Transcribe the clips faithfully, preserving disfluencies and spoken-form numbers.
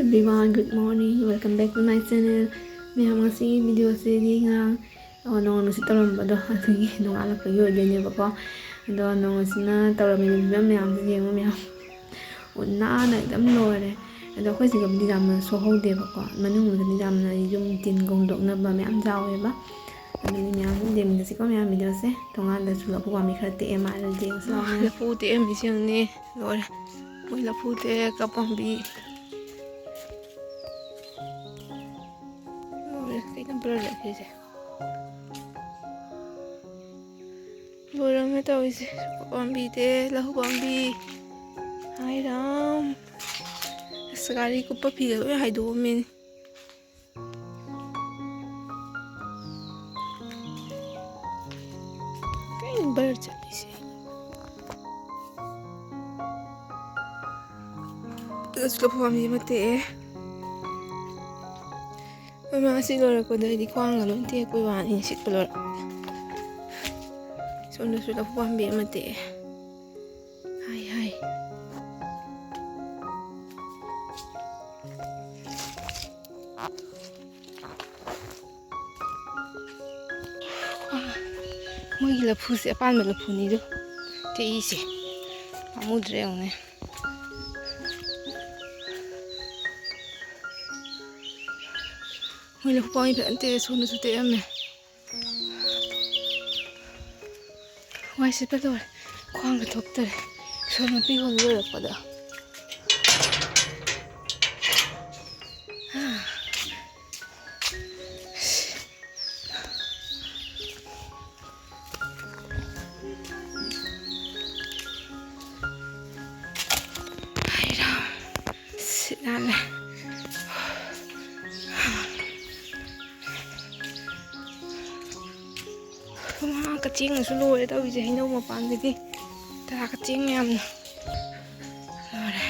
Everyone, good morning, welcome back to my channel. ꯃꯌꯥꯝ, ꯉꯁꯤꯒꯤ ꯚꯤꯗꯤꯑꯣꯁꯤꯗꯤ ꯉꯔꯥꯡ, ꯑ, ꯅꯣꯡ ꯅꯨꯡꯁꯤꯠ ꯇꯧꯔꯝꯕꯗꯣ ꯑꯗꯨꯒꯤ ꯅꯣꯡꯉꯥꯜꯂꯛꯄꯒꯤ ꯑꯣꯏꯗꯣꯏꯅꯦꯕꯀꯣ꯫ ꯑꯗꯣ ꯅꯣꯡ ꯅꯨꯡꯁꯤꯠꯅ ꯇꯧꯔꯝꯃꯤꯕ ꯐꯤꯕꯝ ꯃꯌꯥꯝꯁꯦ ꯌꯦꯡꯉꯣ ꯃꯌꯥꯝ꯫ ꯑꯣ, ꯅꯥꯟꯅ ꯑꯗꯨꯝ ꯂꯣꯏꯔꯦ꯫ ꯑꯗꯣ ꯑꯩꯈꯣꯏ ꯁꯤꯒꯕꯨꯗꯤ ꯌꯥꯝꯅ ꯁꯣꯛꯍꯧꯗꯦꯕꯀꯣ, ꯃꯅꯨꯡꯗꯗꯤ ꯌꯥꯝꯅ ꯌꯨꯝ ꯇꯤꯟ ꯈꯣꯡꯗꯣꯛꯅꯕ ꯃꯌꯥꯝ ꯌꯥꯎꯋꯦꯕ꯫ ꯑꯗꯨꯅꯤ ꯃꯌꯥꯝ ꯑꯗꯨꯝ ꯌꯦꯡꯃꯤꯟꯅꯁꯤꯀꯣ ꯃꯌꯥꯝ ꯚꯤꯗꯤꯑꯣꯁꯦ꯫ ꯊꯣꯡꯒꯥꯟꯗꯁꯨ ꯂꯐꯨ ꯄꯥꯝꯕꯤ ꯈꯔ ꯇꯦꯛꯑꯦ ꯃꯥꯜꯂꯦ, ꯌꯦꯡꯉꯁꯤ ꯂꯥꯛꯑꯣ ꯃꯌꯥꯝ꯫ ꯂꯐꯨ ꯇꯦꯛꯑꯝꯃꯤꯁꯦ ꯌꯦꯡꯉꯨꯅꯦ, ꯂꯣꯏꯔꯦ꯫ ꯃꯣꯏ ꯂꯐꯨ ꯇꯦꯛꯑꯒ ꯄꯥꯝꯕꯤ ꯂꯣꯏꯔꯦ꯫ ꯀꯩꯅꯣ ꯕ꯭ꯂꯔ ꯂꯩꯈ꯭ꯔꯤꯁꯦ? ꯂꯣꯏꯔꯝꯃꯦ ꯇꯧꯔꯤꯁꯦ꯫ ꯄꯥꯝꯕꯤꯗꯦ, ꯂꯧ ꯄꯥꯝꯕꯤ꯫ ꯍꯥꯏ ꯔꯥꯝ꯫ ꯑꯁ, ꯒꯥꯔꯤ ꯀꯨꯞꯄ ꯐꯤꯒ ꯂꯣꯏ ꯍꯥꯏꯗꯣꯛꯑꯝꯃꯤꯅꯤ꯫ ꯀꯩꯅꯣ ꯕ꯭ꯂꯔ ꯆꯠꯂꯤꯁꯦ? ꯑꯁ, ꯂꯐꯨ ꯄꯥꯝꯕꯤ ꯑꯃ ꯇꯦꯛꯑꯦ꯫ ꯍꯣꯏ, ꯃꯥ ꯑꯁꯤ ꯂꯣꯏꯔꯛꯄꯗ ꯑꯩꯗꯤ ꯈ꯭ꯋꯥꯡꯒ ꯂꯣꯏ ꯇꯦꯛꯄꯩ ꯋꯥꯅꯤ, ꯁꯤꯠꯄ ꯂꯣꯏꯔꯛꯄꯗ꯫ ꯁꯣꯝꯗꯁꯨ ꯂꯐꯨ ꯄꯥꯝꯕꯤ ꯑꯃ ꯇꯦꯛꯑꯦ꯫ ꯍꯥꯏ, ꯍꯥꯏ꯫ ꯃꯣꯏꯒꯤ ꯂꯐꯨꯁꯦ ꯑꯄꯥꯟꯕ ꯂꯐꯨꯅꯤꯗꯣ ꯇꯦꯛꯏꯁꯦ꯫ ꯄꯥꯝꯃꯨꯗ꯭ꯔꯥ ꯌꯦꯡꯉꯨꯅꯦ꯫ ꯃꯣꯏ ꯂꯐꯨ ꯄꯥꯝꯕꯤ ꯐꯖꯅ ꯇꯦꯛꯑꯦ, ꯁꯣꯝꯗꯁꯨ ꯇꯦꯛꯑꯝꯃꯦ꯫ ꯋꯥꯏ ꯁꯤꯠꯄ ꯂꯣꯏꯔꯦ꯫ ꯈ꯭ꯋꯥꯡꯒ ꯊꯣꯛꯇꯔꯦ꯫ ꯁꯣꯝ ꯅꯥꯄꯤ ꯍꯣꯟꯕ ꯂꯣꯏꯔꯛꯄꯗ꯫ ꯍꯩꯔꯥ꯫ ꯁꯤꯠ ꯅꯥꯜꯂꯦ꯫ ꯃꯥ ꯀꯛꯆꯦꯡꯅꯁꯨ ꯂꯣꯏꯔꯦ ꯇꯧꯔꯤꯁꯦ, ꯍꯩꯅꯧ ꯃꯄꯥꯟꯗꯒꯤ ꯇꯔꯥ ꯀꯛꯆꯦꯡ ꯃꯌꯥꯝꯅ ꯂꯣꯏꯔꯦ꯫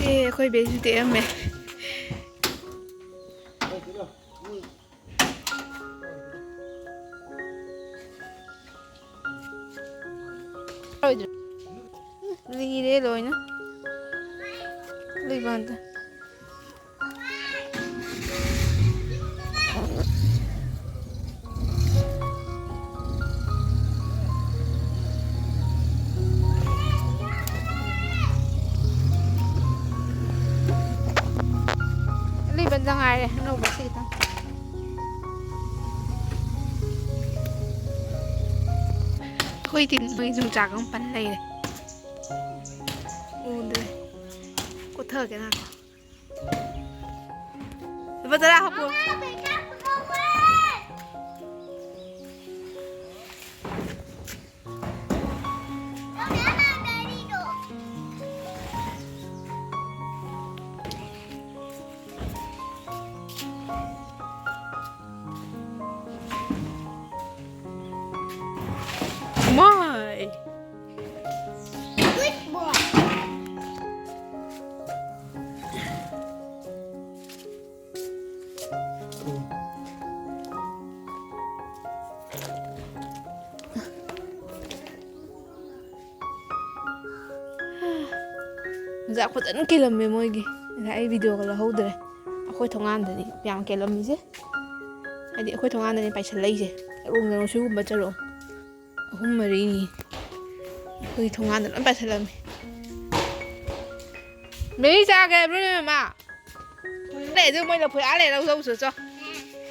ꯑꯦ, ꯑꯩꯈꯣꯏ ꯕꯦꯁꯨ ꯇꯦꯛꯑꯝꯃꯦ꯫ ꯂꯣꯏꯗ꯭ꯔꯣ? ꯂꯤꯔꯦ ꯂꯣꯏꯅ꯫ ꯂꯤꯕꯥꯟꯗ꯫ ꯂꯤꯕꯟꯗ ꯉꯥꯏꯔꯦ ꯑꯅꯧꯕ ꯁꯤ ꯈꯤꯇꯪ꯫ ꯑꯩꯈꯣꯏ ꯇꯤꯝ ꯃꯣꯏ ꯌꯣꯡꯆꯥꯛ ꯑꯃ ꯄꯟ ꯂꯩꯔꯦ꯫ ꯎꯗ꯭ꯔꯦ꯫ ꯀꯣꯊꯒꯦ ꯉꯥꯏꯈꯣ꯫ ꯂꯨꯄꯥ ꯇꯔꯥ ꯍꯥꯞꯄꯣ꯫ ꯃꯥꯏ꯫ Good boy. ꯌꯣꯡꯆꯥꯛ ꯐꯖꯅ ꯀꯦꯜꯂꯝꯃꯦ ꯃꯣꯏꯒꯤ꯫ ꯉꯁꯥꯏ ꯑꯩ ꯚꯤꯗꯤꯑꯣꯒ ꯂꯧꯍꯧꯗ꯭ꯔꯦ꯫ ꯑꯩꯈꯣꯏ ꯊꯣꯡꯒꯥꯟꯗꯅꯤ ꯌꯥꯝ ꯀꯦꯜꯂꯝꯃꯤꯁꯦ꯫ ꯍꯥꯏꯗꯤ ꯑꯩꯈꯣꯏ ꯊꯣꯡꯒꯥꯟꯗꯅꯤ ꯄꯥꯏꯁꯜꯂꯛꯏꯁꯦ꯫ ꯆꯔꯣꯡ ꯆꯔꯣꯡ ꯁꯤꯒꯨꯝꯕ ꯆꯔꯣꯡ ꯑꯍꯨꯝ ꯃꯔꯤꯅꯤ ꯑꯩꯈꯣꯏꯒꯤ ꯊꯣꯡꯒꯥꯟꯗ ꯂꯣꯏ ꯄꯥꯏꯁꯜꯂꯝꯃꯤ꯫ ꯃꯦꯔꯤ ꯆꯥꯒꯦ ꯍꯥꯏꯕ꯭ꯔꯣ ꯅꯣꯏ ꯃꯃꯥ? ꯂꯩ ꯑꯗꯨ ꯃꯣꯏ ꯂꯐꯣꯏ ꯑꯥ ꯂꯩꯔ ꯂꯧꯖꯧ ꯆꯣ꯫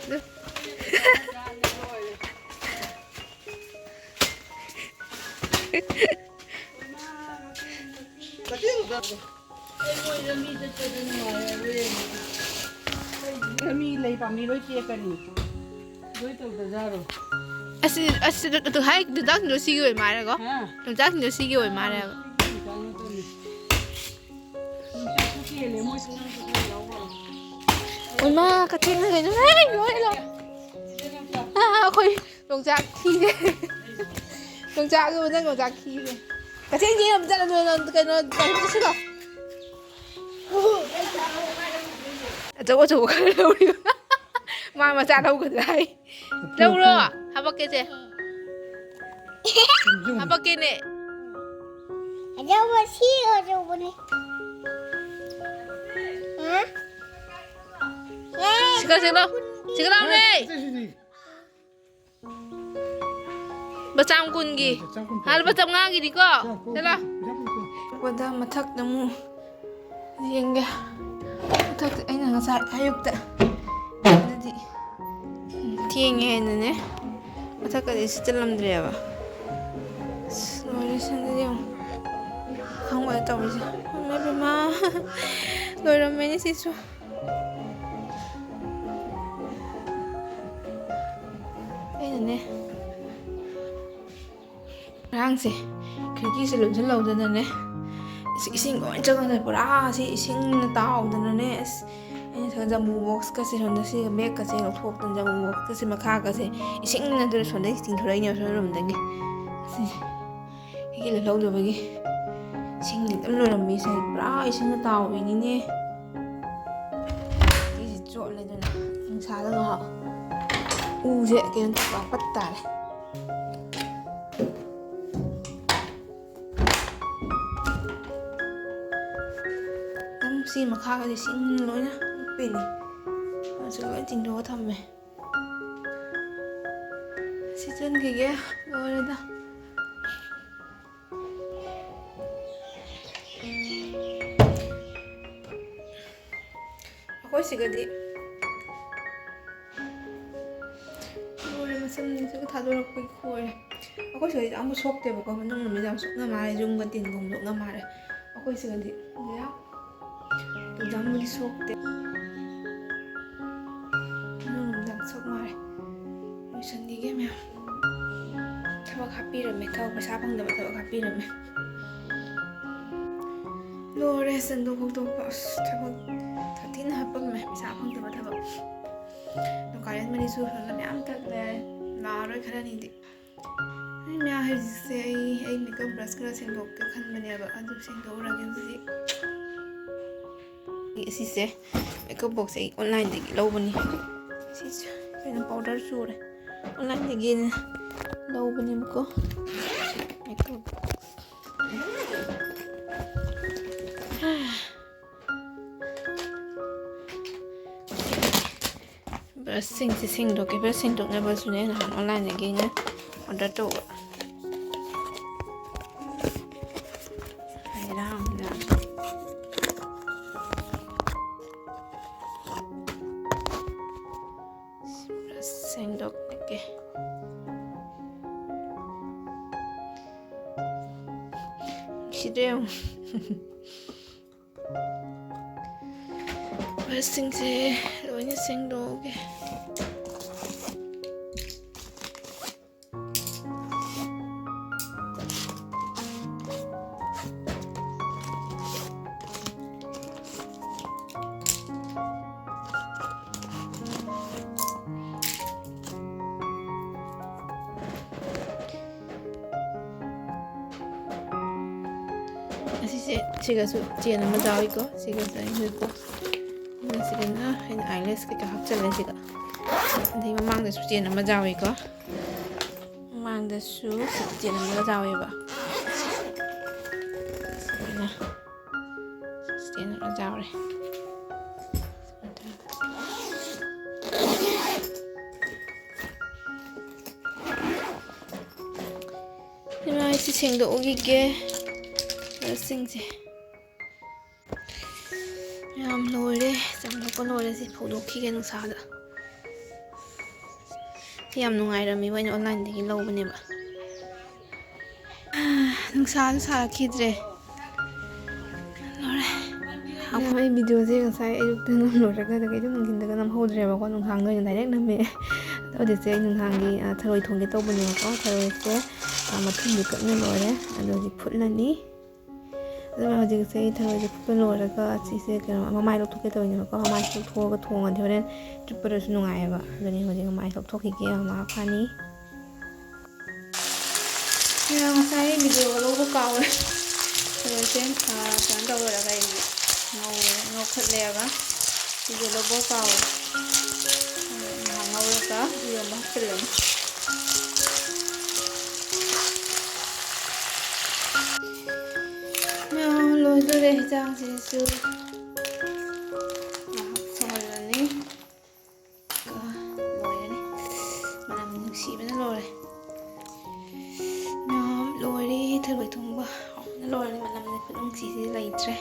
ꯑꯗꯨ꯫ ꯃꯤ ꯂꯩ ꯄꯥꯝꯕꯤ ꯂꯣꯏ ꯇꯦꯛꯀꯅꯤ꯫ ꯂꯣꯏ ꯇꯧꯗꯖꯥꯔꯣ? ꯑꯁꯤ, ꯑꯁꯤ, ꯑꯗꯨ ꯍꯥꯏ, ꯌꯣꯡꯆꯥꯛꯁꯤꯡꯗꯣ ꯁꯤꯒꯤ ꯑꯣꯏ ꯃꯥꯜꯂꯦꯀꯣ? ꯍꯥ? ꯌꯣꯡꯆꯥꯛꯁꯤꯡꯗꯣ ꯁꯤꯒꯤ ꯑꯣꯏ ꯃꯥꯜꯂꯦꯕ꯫ ꯌꯣꯡꯆꯥꯛꯁꯨ ꯀꯦꯜꯂꯦ, ꯃꯣꯏꯁꯨ ꯅꯪꯁꯨ ꯈꯔ ꯂꯧꯔꯣ꯫ ꯏꯃꯥ, ꯀꯊꯦꯡꯅ ꯀꯩꯅꯣ? ꯍꯦ, ꯂꯣꯏ ꯂꯧ꯫ ꯑꯥ, ꯑꯩꯈꯣꯏ ꯌꯣꯡꯆꯥꯛ ꯊꯤꯔꯦ꯫ ꯌꯣꯡꯆꯥꯛ ꯑꯗꯨ ꯅꯪ ꯌꯣꯡꯆꯥꯛ ꯊꯤꯔꯦ꯫ ꯀꯊꯦꯡ ꯊꯤꯔ ꯑꯃ ꯆꯠꯂꯣ, ꯅꯪ ꯀꯩꯅꯣ, ꯀꯩꯅꯣ ꯆꯠꯁꯤꯜꯂꯣ꯫ ꯑꯆꯧ ꯑꯆꯧꯕ ꯈꯔ ꯂꯧꯔꯤꯕ꯫ ꯃꯥ ꯃꯆꯥ ꯂꯧꯒꯗ꯭ꯔꯥ ꯍꯥꯏ꯫ ꯂꯧꯔꯣ꯫ ꯍꯥꯄꯛꯀꯦꯁꯦ꯫ ꯍꯥꯄꯛꯀꯦꯅꯦ꯫ ꯑꯆꯧꯕ ꯁꯤ ꯑꯆꯧꯕꯅꯤ꯫ ꯍꯥ? ꯁꯤꯒ ꯁꯤꯒ ꯂꯥꯎ꯫ ꯁꯤꯒ ꯂꯥꯎꯅꯦ꯫ ꯁꯤ, ꯁꯤ, ꯁꯤ꯫ ꯂꯨꯄꯥ ꯆꯥꯝ ꯀꯨꯟꯒꯤ꯫ ꯆꯥꯝ ꯀꯨꯟ꯫ ꯍꯥ, ꯂꯨꯄꯥ ꯆꯥꯝꯃꯉꯥꯒꯤꯅꯤꯀꯣ꯫ ꯆꯥꯝ ꯀꯨꯟ꯫ ꯁꯤ ꯂꯥꯎ꯫ ꯄꯣꯛꯄꯗ ꯃꯊꯛꯇ ꯑꯃꯨꯛ ꯌꯦꯡꯒꯦ꯫ ꯃꯊꯛꯇ ꯑꯩꯅ ꯉꯁꯥꯏ ꯑꯌꯨꯛꯇ ꯑꯗꯨꯗꯤ ꯊꯦꯡꯉꯦ ꯍꯥꯏꯅꯅꯦ ꯃꯊꯛꯀꯗꯤ ꯁꯤꯠꯆꯜꯂꯝꯗ꯭ꯔꯦꯕ꯫ ꯑꯁ, ꯂꯣꯏꯔꯦ ꯁꯟꯗꯗꯤ ꯑꯃꯨꯛ ꯈꯪꯕꯗ ꯇꯧꯔꯤꯁꯦ꯫ ꯏꯃꯥ ꯏꯕꯦꯝꯃ꯫ ꯂꯣꯏꯔꯝꯃꯦꯅꯦ ꯁꯤꯁꯨ꯫ ꯑꯩꯅꯅꯦ ꯉꯔꯥꯡꯁꯦ ꯈꯤꯔꯀꯤꯁꯦ ꯂꯣꯟꯁꯤꯜꯍꯧꯗꯅꯅꯦ, ꯏꯁ-, ꯏꯁꯤꯡ ꯂꯣꯏ ꯆꯪꯉꯒ ꯄꯨꯔꯥ ꯁꯤ ꯏꯁꯤꯡꯅ ꯇꯥꯎꯗꯅꯅꯦ꯫ ꯑꯁ, ꯑꯩꯅ ꯁꯣꯝꯗ ꯖꯝꯕꯣ ꯕꯣꯛꯁꯀꯁꯦ ꯁꯣꯝꯗ ꯁꯤ ꯕꯦꯒꯀꯁꯦ ꯂꯧꯊꯣꯛꯇꯅ ꯖꯝꯕꯣ ꯕꯣꯛꯁꯀꯁꯦ ꯃꯈꯥꯒꯁꯦ ꯏꯁꯤꯡꯅ ꯑꯗꯨꯅ ꯁꯣꯝꯗ ꯆꯤꯡꯊꯣꯔꯛꯏꯅꯦꯕ ꯁꯣꯝ ꯔꯨꯝꯗꯒꯤ꯫ ꯑꯁꯤ ꯈꯤꯔꯀꯤ ꯂꯣꯟꯍꯧꯗꯕꯒꯤ ꯏꯁꯤꯡꯗꯤ ꯑꯗꯨꯝ ꯂꯣꯏꯔꯝꯃꯤ꯫ ꯁꯦ ꯄꯨꯔꯥ ꯏꯁꯤꯡꯅ ꯇꯥꯎꯔꯤꯅꯤꯅꯦ꯫ ꯁꯤꯁꯦ ꯆꯣꯠꯂꯦꯗꯅ ꯅꯨꯡꯁꯥꯗ ꯉꯥꯏꯍꯥꯛ ꯎꯁꯦ ꯀꯩꯅꯣ ꯇꯧꯕ ꯄꯠ ꯇꯥꯔꯦ꯫ ꯑꯗꯨꯝ ꯁꯤ ꯃꯈꯥꯒꯗꯤ ꯏꯁꯤꯡ ꯂꯣꯏꯅ ꯂꯨꯞꯄꯤꯅꯤ꯫ ꯑꯗꯨꯁꯨ ꯂꯣꯏ ꯆꯤꯡꯊꯣꯛꯑ ꯊꯝꯃꯦ꯫ ꯁꯤ ꯆꯟꯈꯤꯒꯦ꯫ ꯂꯣꯏꯔꯦꯗ꯫ ꯑꯩꯈꯣꯏ ꯁꯤꯒꯗꯤ ꯂꯣꯏꯔꯦ, ꯃꯁꯝꯁꯤꯒ ꯊꯥꯗꯣꯔꯛꯄꯒꯤ ꯈꯣꯏꯔꯦ꯫ ꯑꯩꯈꯣꯏ ꯁꯤꯒꯗꯤ ꯑꯃꯨꯛ ꯁꯣꯛꯇꯦꯕꯀꯣ, ꯃꯅꯨꯡ ꯂꯣꯝꯁꯤꯗ ꯌꯥꯝ ꯁꯣꯛꯅ ꯃꯥꯜꯂꯦ, ꯌꯨꯡꯒ ꯇꯤꯟꯒꯨꯝ ꯁꯣꯛꯅ ꯃꯥꯜꯂꯦ꯫ ꯑꯩꯈꯣꯏ ꯁꯤꯒꯗꯤ ꯑꯗꯨꯗ ꯑꯗꯨꯗ ꯑꯃꯗꯤ ꯁꯣꯛꯇꯦ꯫ ꯃꯅꯨꯡ ꯂꯣꯝꯗ ꯌꯥꯝ ꯁꯣꯛ ꯃꯥꯜꯂꯦ꯫ ꯂꯣꯏꯁꯟꯈꯤꯒꯦ ꯃꯌꯥꯝ꯫ ꯊꯕꯛ ꯍꯥꯞꯄꯤꯔꯝꯃꯦ, ꯊꯕꯛ, ꯄꯩꯁꯥ ꯐꯪꯗꯕ ꯊꯕꯛ ꯍꯥꯞꯄꯤꯔꯝꯃꯦ꯫ ꯂꯣꯏꯔꯦ ꯆꯟꯗꯣꯛ ꯈꯣꯠꯇꯣꯛꯄ꯫ ꯑꯁ, ꯊꯕꯛ ꯁꯥꯊꯤꯅ ꯍꯥꯞꯄꯝꯃꯦ, ꯄꯩꯁꯥ ꯐꯪꯗꯕ ꯊꯕꯛ꯫ ꯑꯗꯣ ꯀꯥꯂꯦꯟ ꯃꯅꯤꯁꯨ ꯁꯣꯝꯗ ꯃꯌꯥꯝ ꯇꯠꯂꯦ, ꯂꯥꯛꯑꯔꯣꯏ ꯈꯔꯅꯤꯗꯤ꯫ ꯑꯩ ꯃꯌꯥꯝ ꯍꯧꯖꯤꯛꯁꯦ ꯑꯩ, ꯑꯩ ꯃꯦꯀꯞ ꯕ꯭ꯔꯁ ꯈꯔ ꯁꯦꯡꯗꯣꯛꯀꯦ ꯈꯟꯕꯅꯦꯕ, ꯑꯗꯨ ꯁꯦꯡꯗꯣꯛꯎꯔꯒꯦ ꯍꯧꯖꯤꯛ꯫ ꯑꯁꯤꯁꯦ ꯃꯦꯀꯞ ꯕꯣꯛꯁ ꯑꯩ ꯑꯣꯟꯂꯥꯏꯟꯗꯒꯤ ꯂꯧꯕꯅꯤ꯫ ꯁꯤꯁꯦ ꯀꯩꯅꯣ ꯄꯥꯎꯗꯔ ꯆꯨꯔꯦ꯫ ꯑꯣꯟꯂꯥꯏꯟꯗꯒꯤ ꯂꯧꯕꯅꯦꯕꯀꯣ ꯃꯦꯀꯞ ꯕꯣꯛꯁ꯫ ꯕ꯭ꯔꯁꯁꯤꯡꯁꯦ ꯁꯦꯡꯗꯣꯛꯀꯦ꯫ ꯕ꯭ꯔꯁ ꯁꯦꯡꯗꯣꯛꯅꯕꯁꯨꯅꯦ ꯅꯍꯥꯟ ꯑꯣꯟꯂꯥꯏꯟꯗꯒꯤ ꯑꯩꯅ ꯑꯣꯔꯗꯔ ꯇꯧꯕ꯫ ꯍꯩꯔꯥꯡꯗ ꯕ꯭ꯔꯁ ꯁꯦꯡꯗꯣꯛꯂꯒꯦ꯫ ꯅꯨꯡꯁꯤꯗ꯭ꯔꯦ ꯌꯦꯡꯉꯨ꯫ ꯕ꯭ꯔꯁꯁꯤꯡꯁꯦ ꯂꯣꯏꯅ ꯁꯦꯡꯗꯣꯛꯑꯒꯦ꯫ ꯑꯁꯤꯁꯦ, ꯁꯤꯒꯁꯨ ꯆꯦꯟ ꯑꯃ ꯌꯥꯎꯏꯀꯣ꯫ ꯁꯤꯒꯁꯨ ꯑꯩꯅ ꯀꯣ, ꯁꯤꯒꯅ ꯑꯩꯅ ꯑꯥꯏꯂꯦꯁ ꯀꯩꯀꯥ ꯍꯥꯞꯆꯜꯂꯦ ꯁꯤꯒ꯫ ꯑꯗꯩ ꯃꯃꯥꯡꯗꯁꯨ ꯆꯦꯟ ꯑꯃ ꯌꯥꯎꯏꯀꯣ꯫ ꯃꯃꯥꯡꯗꯁꯨ ꯆꯦꯟ ꯑꯃꯒ ꯌꯥꯎꯋꯦꯕ꯫ ꯁꯤꯒꯅ ꯆꯦꯟ ꯑꯃ ꯌꯥꯎꯔꯦ꯫ ꯏꯃꯥ, ꯑꯩꯁꯤ ꯁꯦꯡꯗꯣꯛꯎꯈꯤꯒꯦ꯫ ꯕ꯭ꯔꯁꯁꯤꯡꯁꯦ꯫ ꯌꯥꯝ ꯂꯣꯏꯔꯦ, ꯆꯥꯝꯊꯣꯛꯄ ꯂꯣꯏꯔꯦ꯫ ꯁꯤ ꯐꯧꯗꯣꯛꯈꯤꯒꯦ ꯅꯨꯡꯁꯥꯗ꯫ ꯁꯤ ꯌꯥꯝ ꯅꯨꯡꯉꯥꯏꯔꯝꯃꯦꯕ, ꯑꯩꯅ ꯑꯣꯟꯂꯥꯏꯟꯗꯒꯤ ꯂꯧꯕꯅꯦꯕ꯫ ꯅꯨꯡꯁꯥꯁꯨ ꯁꯥꯔꯛꯈꯤꯗ꯭ꯔꯦ꯫ ꯂꯣꯏꯔꯦ꯫ ꯑꯩ ꯚꯤꯗꯤꯑꯣꯁꯦ ꯉꯁꯥꯏ ꯑꯌꯨꯛꯇ ꯅꯝꯂꯨꯔꯒ ꯑꯗꯨꯒ ꯑꯗꯨꯝ ꯅꯨꯡꯊꯤꯟꯗꯒ ꯅꯝꯍꯧꯗ꯭ꯔꯦꯕꯀꯣ, ꯅꯨꯡꯗꯥꯡꯗ ꯑꯣꯏꯅ ꯗꯥꯏꯔꯦꯛ ꯅꯝꯃꯦ꯫ ꯑꯗꯣ ꯍꯧꯖꯤꯛꯁꯦ ꯑꯩ ꯅꯨꯡꯗꯥꯡꯒꯤ, ꯑ, ꯊꯔꯣꯏ ꯊꯣꯡꯒꯦ ꯇꯧꯕꯅꯦꯕꯀꯣ꯫ ꯊꯔꯣꯏꯁꯦ, ꯑ, ꯃꯊꯨꯝꯗꯤ ꯀꯛꯅ ꯂꯣꯏꯔꯦ꯫ ꯑꯗꯣ ꯍꯧꯖꯤꯛ ꯐꯨꯠꯂꯅꯤ꯫ ꯑꯗꯨꯒ ꯍꯧꯖꯤꯛꯁꯦ ꯑꯩ ꯊꯔꯣꯏꯁꯦ ꯐꯨꯠꯄ ꯂꯣꯏꯔꯒ ꯁꯤꯁꯦ ꯀꯩꯅꯣ, ꯃꯃꯥꯏ ꯂꯧꯊꯣꯛꯀꯦ ꯇꯧꯔꯤꯅꯦꯕꯀꯣ꯫ ꯃꯃꯥꯏꯁꯦ ꯂꯧꯊꯣꯛꯑꯒ ꯊꯣꯡꯉꯗꯤ ꯍꯣꯔꯦꯟ ꯆꯨꯞꯄꯗꯁꯨ ꯅꯨꯡꯉꯥꯏꯌꯦꯕ꯫ ꯑꯗꯨꯅꯤ ꯍꯧꯖꯤꯛ ꯃꯃꯥꯏ ꯂꯧꯊꯣꯛꯈꯤꯒꯦ, ꯃꯃꯥ ꯐꯥꯅꯤ꯫ ꯉꯁꯥꯏ ꯚꯤꯗꯤꯑꯣ ꯂꯧꯕ ꯀꯥꯎꯔꯦ꯫ ꯊꯔꯣꯏꯁꯦ, ꯑ, ꯀꯩꯅꯣ ꯇꯧꯔꯒ ꯑꯩ ꯉꯧꯔꯦ, ꯉꯧꯈꯠꯂꯦꯕ꯫ ꯚꯤꯗꯤꯑꯣ ꯂꯧꯕ ꯀꯥꯎꯔꯦ꯫ ꯉꯥꯏꯍꯥꯛ ꯉꯧꯔꯒ ꯏꯔꯣꯟꯕ ꯍꯥꯞꯆꯤꯜꯂꯅꯤ꯫ ꯑꯗꯨꯗꯤ ꯍꯤꯟꯖꯥꯡꯁꯤꯁꯨ ꯉꯥꯏꯍꯥꯛ ꯁꯧꯍꯜꯂꯅꯤ꯫ ꯑꯗꯨꯒ ꯂꯣꯏꯔꯅꯤ꯫ ꯃꯅꯝ ꯅꯨꯡꯁꯤꯕꯅ ꯂꯣꯏꯔꯦ꯫ ꯃꯌꯥꯝ ꯂꯣꯏꯔꯦ꯫ ꯊꯔꯣꯏ ꯊꯣꯡꯕ ꯍꯥꯎꯕꯅ ꯂꯣꯏꯔꯦ꯫ ꯃꯅꯝ ꯈꯨꯅꯨꯡꯁꯤꯁꯤꯗꯤ ꯂꯩꯇ꯭ꯔꯦ꯫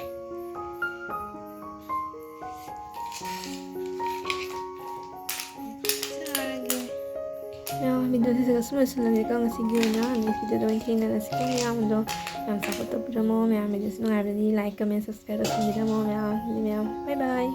ꯆꯥꯔꯒꯦ꯫ ꯃꯌꯥꯝ, ꯚꯤꯗꯤꯑꯣꯁꯤ ꯁꯤꯗ ꯁꯨꯝ ꯂꯣꯏꯁꯤꯜꯂꯒꯦꯀꯣ ꯉꯁꯤꯒꯤ ꯑꯣꯏꯅ꯫ ꯅꯦꯛꯁ ꯚꯤꯗꯤꯑꯣꯗ ꯑꯣꯏꯅ ꯊꯦꯡꯅꯔꯁꯤꯀꯣ꯫ ꯃꯌꯥꯝꯗꯣ ꯌꯥꯝ ꯁꯞꯄꯣꯔꯠ ꯇꯧꯕꯤꯔꯝꯃꯣ꯫ ꯃꯌꯥꯝ, ꯚꯤꯗꯤꯑꯣꯁꯤ ꯅꯨꯡꯉꯥꯏꯕꯗꯤ ꯂꯥꯏꯛ, ꯀꯃꯦꯟ, ꯁꯕꯁꯀ꯭ꯔꯥꯏꯕ ꯇꯧꯁꯤꯟꯕꯤꯔꯝꯃꯣ ꯃꯌꯥꯝ꯫ ꯑꯗꯨꯗꯤ ꯃꯌꯥꯝ, ꯕꯥꯏ ꯕꯥꯏ꯫